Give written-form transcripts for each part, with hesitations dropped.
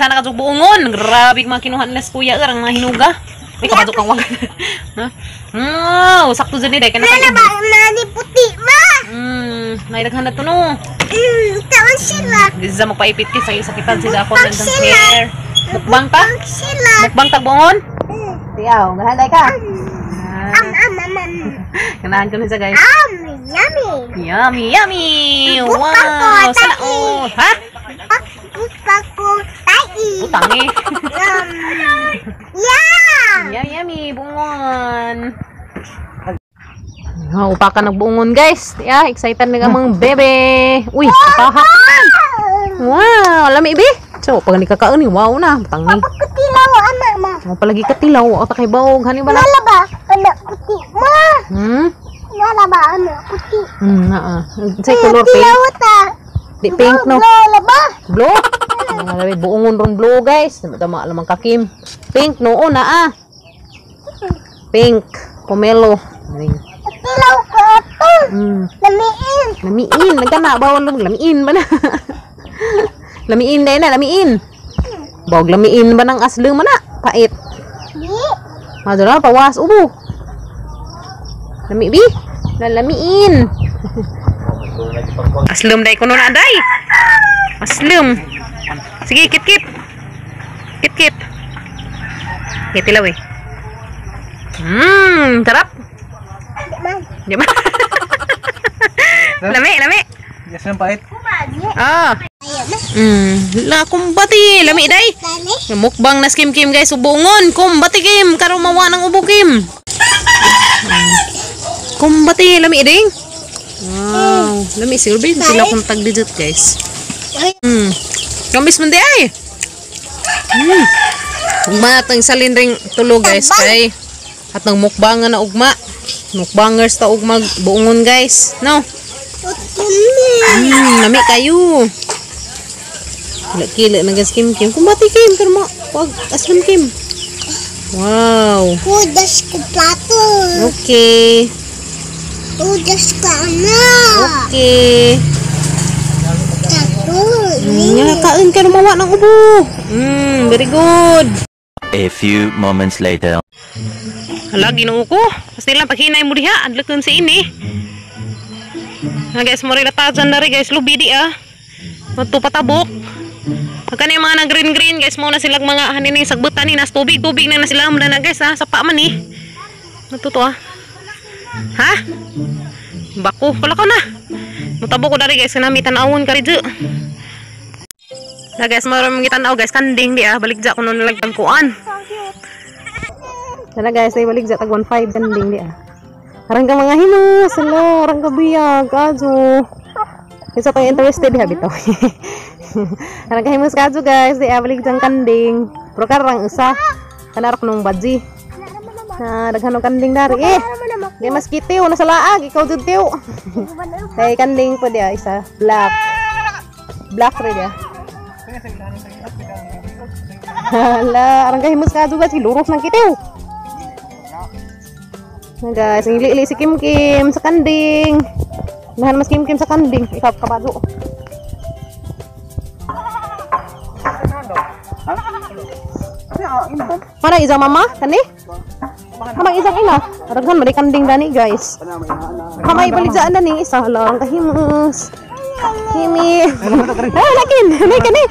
Sana ka buongon. Grabe mga kinuha nila sa kuya ang mga hinuga. May kabadok kang wagan. Ha? Wow, sakto dyan ni day kana Nana tag. ba nani puti ma? Naidaghan na to no. Taon sila. Di sa magpaipit kay sa sakitan sila ako ng Mukbang sila. hair. Mukbang ta? Mukbang sila. Mukbang tag buongon? Tiyaw, ganahan day ka. Am am am am. Ganahan ko na siya, guys. Am yummy. Yummy, yummy. Mukbang ko, Wow, sana taki. all. Ha? Mukbang ko tai. Utang eh. Yeah. Yummy, yummy, bungon. Oh, upa ka nagbuongon, guys. Yeah, excited na ang mga bebe. Uy, pahak man. Wow, lami bi. So, pag ni kakaon ni wow na, tangi. Kutilaw ama ma. Mo palagi katilaw, o ta kay bawog hani ba na? Nala ba anak puti ma? Nala ba anak puti? Naa. Say color pink. Tilaw ta. Di pink no. Nala ba? Blue. Mga labi buongon ron blue, guys. Tama lamang kakim. Pink no naa. Pink, pomelo. Ay. Tilaw ko ato. Lamiin. Lamiin, nagkana bawal lang lamiin ba na? Lamiin dahil na, lamiin. Bawag lamiin ba ng aslo man na? Pait. Di. Madura pawas ubo. Lami bi. Lalamiin. Aslum dai kuno na day. Aslum. Sige, kit kit. Kit kit. Kit tilaw eh. Sarap. Di man. Di ba? Lami, lami. Yes, ang pait. Ah. Ayan na. La kumbati, lami day. Dali. Mukbang na skim kim, guys, ubungon. Kumbati kim, karon mawa ng ubo kim. Kumbati lami ding. Wow, lami silbi sila kung tag digit, guys. Kamis man di ay. Ugma atang salin ring tulo, guys, kay at nang mukbang na ugma. Mukbangers ta ugma buongon, guys. No. Lami kayo. Kila kila na gas kim kim. Kumbati kim pero mo wag aslam kim. Wow. Hudas ko plato. Okay. Hudas ka na. Okay. Plato. Nga kain ka mawa ng ubo. Very good. A few moments later. Hala, Ginoo ko. Basta lang paghinay mo diha, adlakon si ini. Na guys, mo rin natajan na rin, guys, lubi di ah. Magtupatabok. Pagka na yung mga nag-green green, guys, mo na silang mga hanin sagbutan ni nas tubig, tubig na na sila mo na guys ah, sapa man eh. Natuto ah. Ha? Bako, pala ko na. Mutabok ko dari, guys, kanami tan-awon ka rin. Na guys, maraming gitanaw, guys, kanding di ah, balik ja kuno nilang tagkuan. Sana guys, ay balik ja tag 1.5 kanding di ah. Arang ka mga hinos, hello, arang ka biyag, kadyo. Isa pang interested ha bitaw. Arang ka hinos kadyo, guys, di ah, balik jang kanding. Pero karang usa, kanarok nung badji. Na daghan og kanding dari eh. Di mas kitiw nasa laag, ikaw jud tiw. Kay kanding po di ah, isa black. Black rin ah. Hala, arang ka himus kadyo, guys, hiluros ng kitiw. Na guys, ang ili si Kim Kim sa kanding. Nahan mas Kim Kim sa kanding. Ikaw kabado. Mana isang mama kani? Kamang isang ina. Daghan man kanding dani, guys. Kamay baligjaan na ni isa lang kahimus. Himi. Ah, lakin. Kani kani.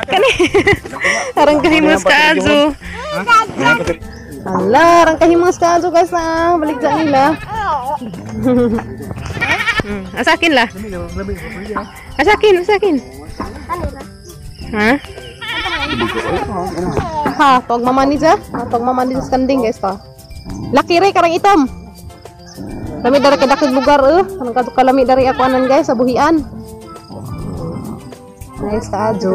Kani. Arang kahimus kaadyo. Hala, arang kahimus kaadyo, guys na. Baligja nila. Asakin lah. Asakin, asakin. Ha? Ha, tog mama ni ja. Tog mama ni sa kanding, guys ta. Laki re karang itom. Lami dari kadakig lugar eh. Anong kadto kalami dari ako anan, guys, sa buhian. Nice kaadyo.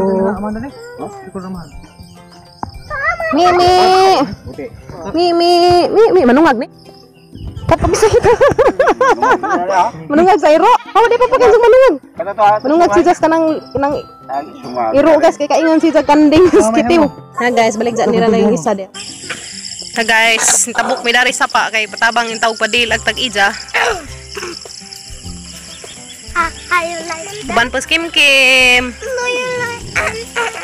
Mimi. Mimi, Mimi, manungag ni. Katapos ito. Manungag sa iro. Oh, di pa pa kanjong manungag. Manungag si Jas kanang kanang iro, guys, kay kaingon si Jas kanding kitiw. Na guys, balik dyan nila na yung isa di. Ta guys, tabok mi dari sapa kay patabang in tawag padil ag tag-ija. Ah, ayo like. Uban pa Kim Kim. No, you like.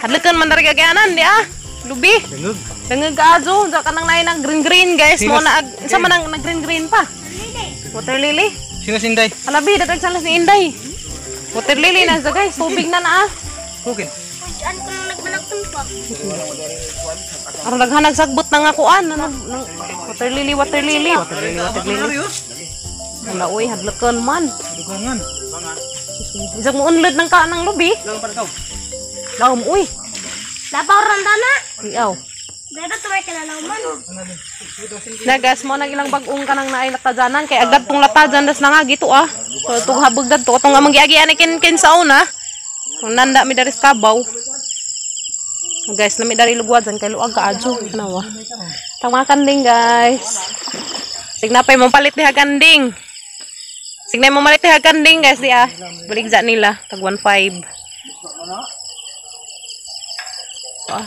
Hadlakan man dari gagyanan di ah. Lubi. Dangog. Dangog kaazo, sa kanang naay nag green green guys, mo na sa man ang nag green green pa. Water lily. Sino sinday? Alabi datag salas ni Inday. Water lily na sa guys, tubig na naa. Kukin. Diyan ko nang nagmanagtun pa. Aron naghanag sagbot na nga kuan ano water lily, water lily, water lily, water lily. Wala oy, hadlakan man. Dugangan. Isang mo unlad ng ka ng lubi. Lawan pa ikaw. Laom uy. Labaw randa na. Iyaw. Dito tuway ka na naman. Nagas mo nang ilang bagong kanang naay latajanan kay agad tong latajan das na nga gito ah. So tong habog dadto atong amang giagian ni kin kin sa una. Kung nanda mi dari sa kabaw. Guys, nami dari lugwajan kay luag kaadyo kanawa. Tama kanding guys. Signa pa mo palit diha kanding. Signa mo malit diha kanding guys di ah. Baligja nila tag 15. Ah.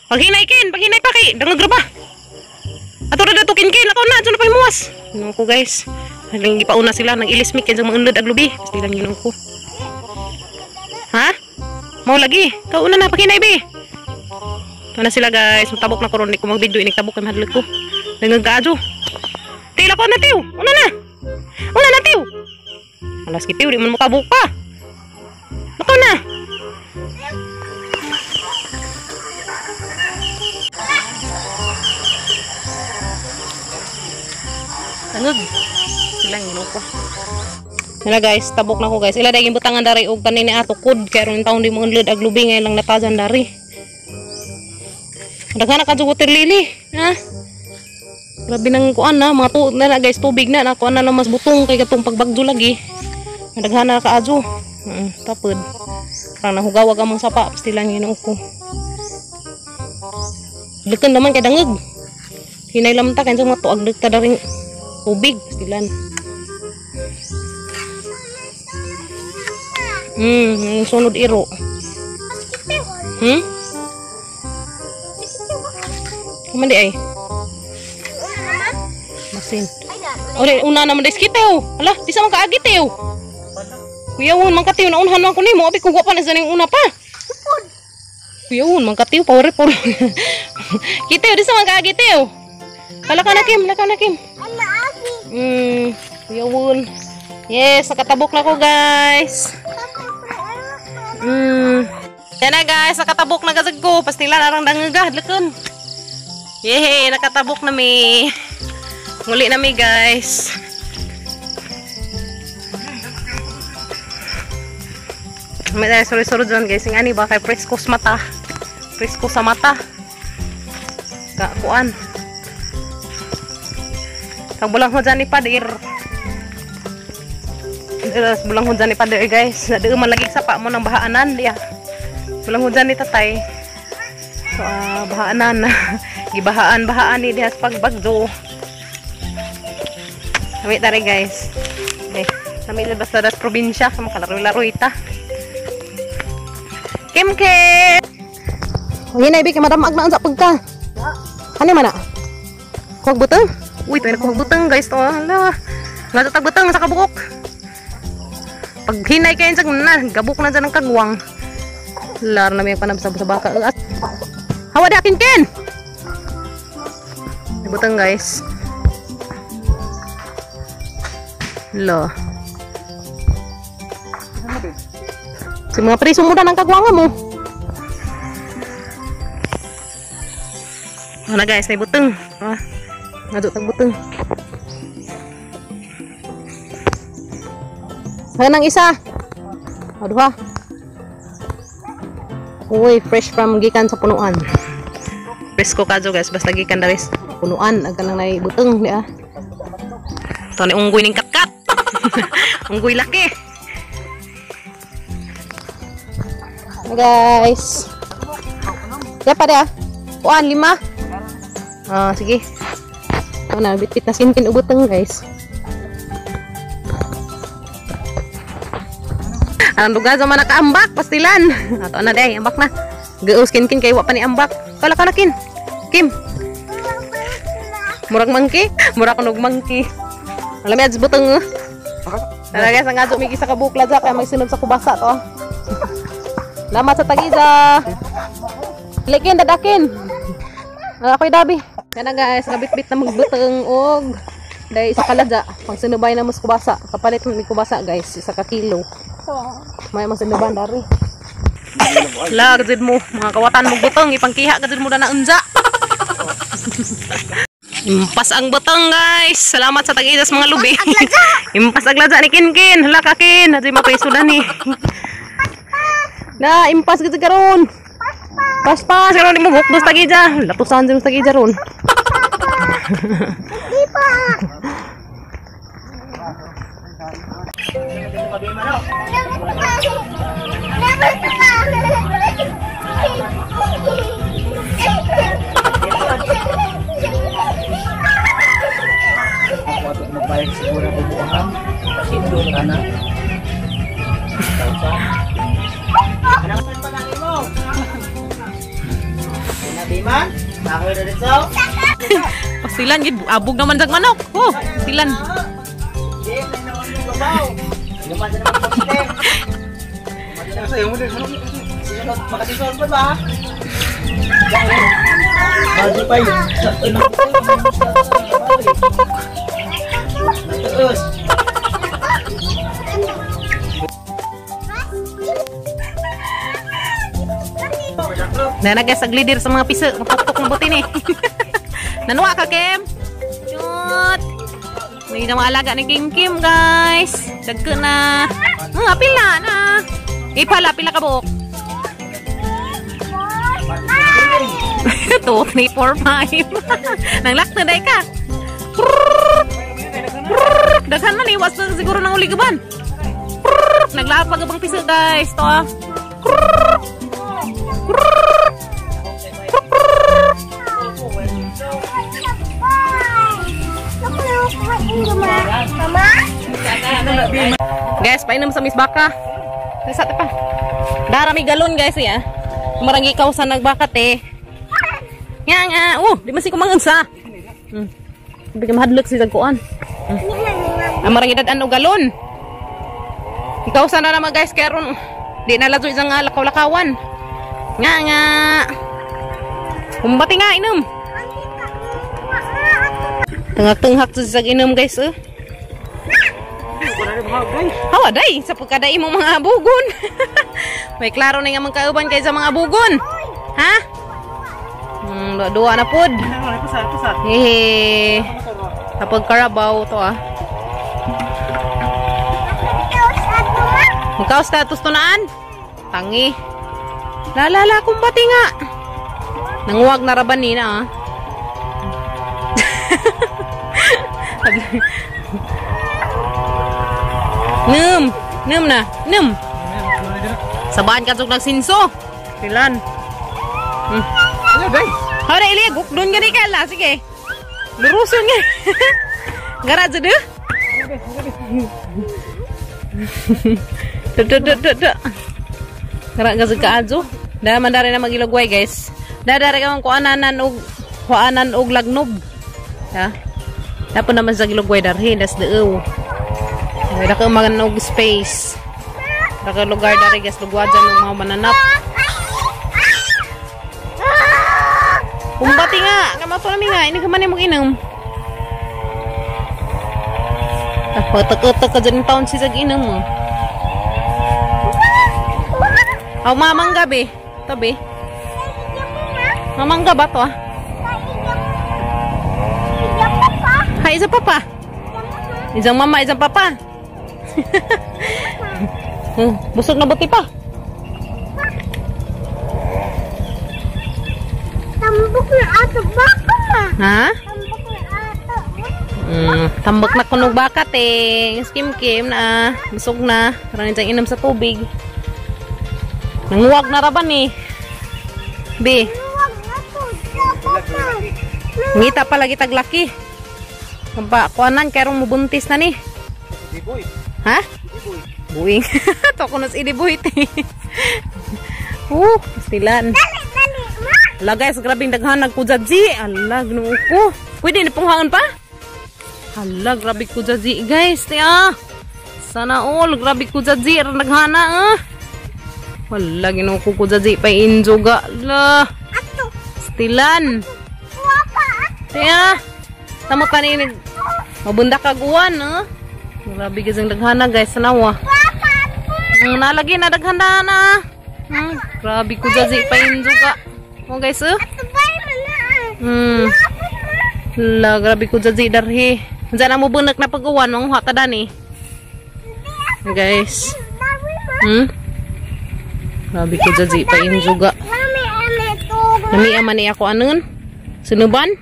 Paghinay kin, paghinay pa kay dangog ra ba? Ato ra dato kin kin, ako na adto na pa himuwas. Ginoo ko guys. Haling gipauna sila nang ilis mi kin sa maunlod ag lubi. Basta lang Ginoo ko. Ha? Mao lagi. Kauna na paghinay bi. Ito na sila guys, matabok na karon di ko mag-video inig tabok kay mahadlok ko. Dangog kaadyo. Tila ko na tiw. Una na. Una na tiw. Alas kitiw di man mo kabuk pa. Nakaw na. Tangog. Silang Ginoo ko. Ila guys, tabok na ko guys. Ila daging butangan dari og kanini ato kud kay aron taon di mo unlod ag lubi ngay lang natajan dari. Daghan na kadto water lily, ha? Grabe nang kuan na, mga tu na guys, tubig na na kuan na lang mas butong kay katong pagbagdo lagi. Daghan na kaadyo. Tapod. Parang nahugawag among sapa, pastilan Ginoo ko. Daghan naman kay dangog. Hinay lamta kay sa mga tuag dagta daring tubig, pastilan. Sunod iro. Kuman di ay. Masin. Ore, una naman dai kitew. Ala, di sa man kaagi tew. Kuyawon man katiw naunhan man ko nimo, abi ko wa pa na sa ning una pa. Kuyawon man katiw power por. Kitew di sa man kaagi tew. Hala ka na Kim, hala ka na Kim. Kuyawon. Yes, nakatabok na ko guys. Yan na guys, nakatabok na kasag ko. Pastila narang dangaga, hadlakon. Yehey, nakatabok na mi. Muli na mi guys. May tayo suri-suri dyan guys. Yung ani ba kay presko sa mata. Presko sa mata. Kakuan. Kag bulang hujan ni Padir. Bulang hujan ni Padir guys. Nadeo man lagi sapa mo ng bahaanan diya. Bulang hujan ni tatay. So bahaanan. Gibahaan-bahaan ni diha sa pagbagdo. Lami tari guys. Okay. Lami basta das probinsya sa makalaro-laro ita. Kim Kim. Hinay bi kay madamag na unsa pagka. Ano man na? Kuhag butang? Uy, tuwi na kuhag butang guys to. Hala. Nga tag butang sa kabuok. Pag hinay kayo sa na, gabok na dyan ang kagwang. Lar na may panabsab sa baka. Hawa di akin ken. May butang guys. Lo. Sa mga preso mo na ng kagwanga mo. Ano guys, may butang. Ah, nga tag butang. Ayan ang isa. O, duha. Uy, fresh from gikan sa punuan. Presko kadyo guys, basta gikan dari sa punuan. Agka nang naibutang, di ah. Ito ni unggoy ning katkat. Unggoy laki. Hey guys. Ya pa ah. Kuan, 5. Ah, sige. Ito na, bitbit na sintin ubutang guys. Ang lugar sa mga nakaambak, pastilan. Ato na day, ambak na. Gaos kin-kin kay wa pa ni ambak. Kala ka na kin. Kim. Murag mangki, murag kunog mangki. Alam ads butang. Tara guys, ang adto may isa ka bukla dya kaya magsunod sa kubasa to. Salamat sa tag-isa. Likin dadakin. Ako'y dabi. Kana guys, gabit-bit na magbutang og dahil isa kaladya. Pang sinubay na mas kubasa. Kapalit mo may kubasa guys, isa ka kilo. May mas sinuban dari. La, gazid mo mga kawatan mo butang ipangkiha gazid mo na unja. Impas ang butang guys. Salamat sa tag-isa sa mga lubi. Impas agladya ni Kinkin. Hala ka Kin, adtoy mapriso na ni. Na impas gid karon. Paspas karon di mo bukdos tag-ija. Latusan mo tag-ija ron. Di pa. Magbayad siguro ang buuhan. Pasindo ka na. Pasilan gid abog naman jag manok. Oh, pasilan. Nana guys, aglidir sa mga piso. Mapukpok ng buti ni. Nanuwa ka, Kim? Cute! May mga alaga ni Kim Kim, guys. Dagko na. Pila na. Ipala, pila ka buok. 2, 3, 4, 5. Nanglak na day ka. Daghan man eh. Was na siguro ng uligaban. Naglaat pa gabang piso, guys. To ah. Guys, painom sa Miss Baka. Nasa pa. Darami galon guys ya. Marangi ikaw sa nagbakat eh. Nga nga. Oh, di man si kumangan sa. Bigyan mahadlok si dagkuan. Ang marangi dad-an og galon. Ikaw sa na naman guys kay ron di na ladyo isang lakaw-lakawan. Nga nga. Kumbati nga inom. Tengah-tengah tu sa inom guys eh. Hawa day sa pagkaday mo mga bugon. May klaro na nga magkauban kay sa mga bugon. Ha? Dua na pod. Hehe. Kapag karabaw to ah. Ikaw status to naan? Tangi. Lalala kumbati nga. Nanguwag na raban ni na ah. Nem, nem na, nem. Sabaan ka jud nagsinso. Pilan. Hore ili gukdon gani ka la sige. Luruson nga. Gara jud. Dud. Gara ga jud ka adyo. Dara man dare na magilugway guys. Dara ka man kuananan og kuanan og lagnob. Ha? Dapo naman sa gilugway darhi das deew. Wala ka manog space. Daka lugar dari guys, lugwajan ng mga mananap. Kumbati nga, kamato nami nga, ini ka man imong inom. Patak-utak ka dyan taon si sag inom mo. Aw, mamangga be. Tabi. Mamangga ba to ah? Hay, isa papa. Isang mama, isang papa. Busog na buti pa. Tambok na ato baka ma. Ha? Tambok na ato. Tambok na kunog baka te. Skim kim na busog na. Karon diyang inom sa tubig. Nanguwag na raban eh. Be. Ngita pa lagi taglaki. Ba, kuanan karon mubuntis na ni. Ha? Buing. To kuno si Idiboy te. Pastilan. Ala guys, grabing daghan nagkujaji. Ala, Ginoo ko. Pwede ni punghaon pa? Hala, grabe kujaji guys. Tiya. Sana all, grabe ko jaji naghana ah. Wala Ginoo ko kujaji pa injoga la. Stilan. Tiya. Tama ka ni mabunda kag uwan ah. Grabe gid ang daghana guys, sanawa. Nalagi na daghana na. Grabe ko jaji pa injoga. Oh guys eh. La grabe ko jaji darhi. Unsa na mo bunak na pag-uwan manguha ta dani. Guys. Grabe ko jaji pa injuga. Lami man ni ako anon. Sunuban?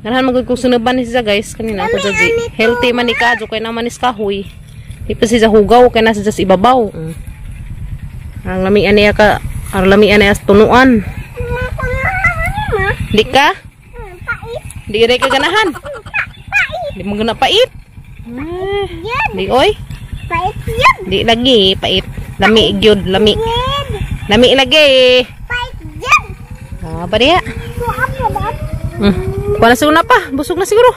Ganahan magud kog sunuban ni siya guys kanina ako jaji. Healthy man ni kadyo kay naman is kahoy. Di pa siya hugaw kay na siya sa ibabaw. Ang lami ani ka, ang lami ani as tunuan. Di ka? Di rin ka ganahan. Di mo gana pait. Di oy. Pait yan. Di lagi pait. Lami gyud, lami. Lami lagi. Pait yan. Ah, ba diya? Wala siguro na pa. Busog na siguro.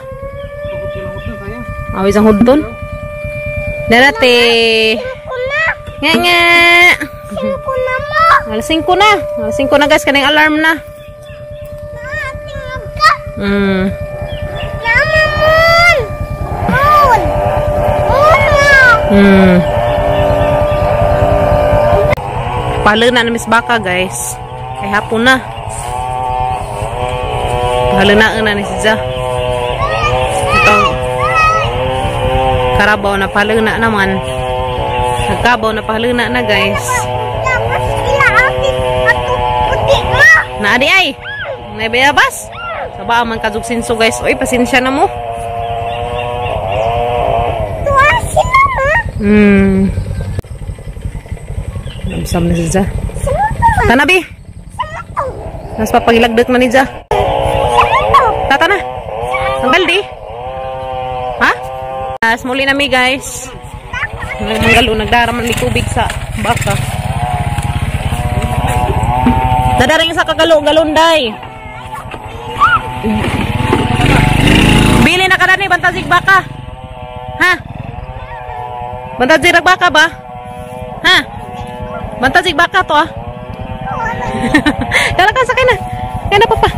Awis ang hudton. Darate. Nga nga. 5 na mo. Alas 5 na. Alas 5 na guys, kaning alarm na. Moon. Moon. Moon. Palo na na Miss Baka guys. Kay hapon na. Palo na na ni siya. Itong karabaw na palo na naman. Nagkabaw na palo na na guys. Naadi ay. Naibayabas. Saba man kajug sinso guys. Oy, pasensya na mo. Lamsam na siya. Tanabi. Nas papagilagdag na niya. Tata na. Tanggal di. Ha? Muli na mi guys. Nagmanggalo, nagdaraman ni tubig sa baka. Dadaring sa kagalo-galon day. Bili na ka dani bantasig baka. Ha? Bantasig baka ba? Ha? Bantasig baka to ah. Kala ka sakay na. Kaya na papa.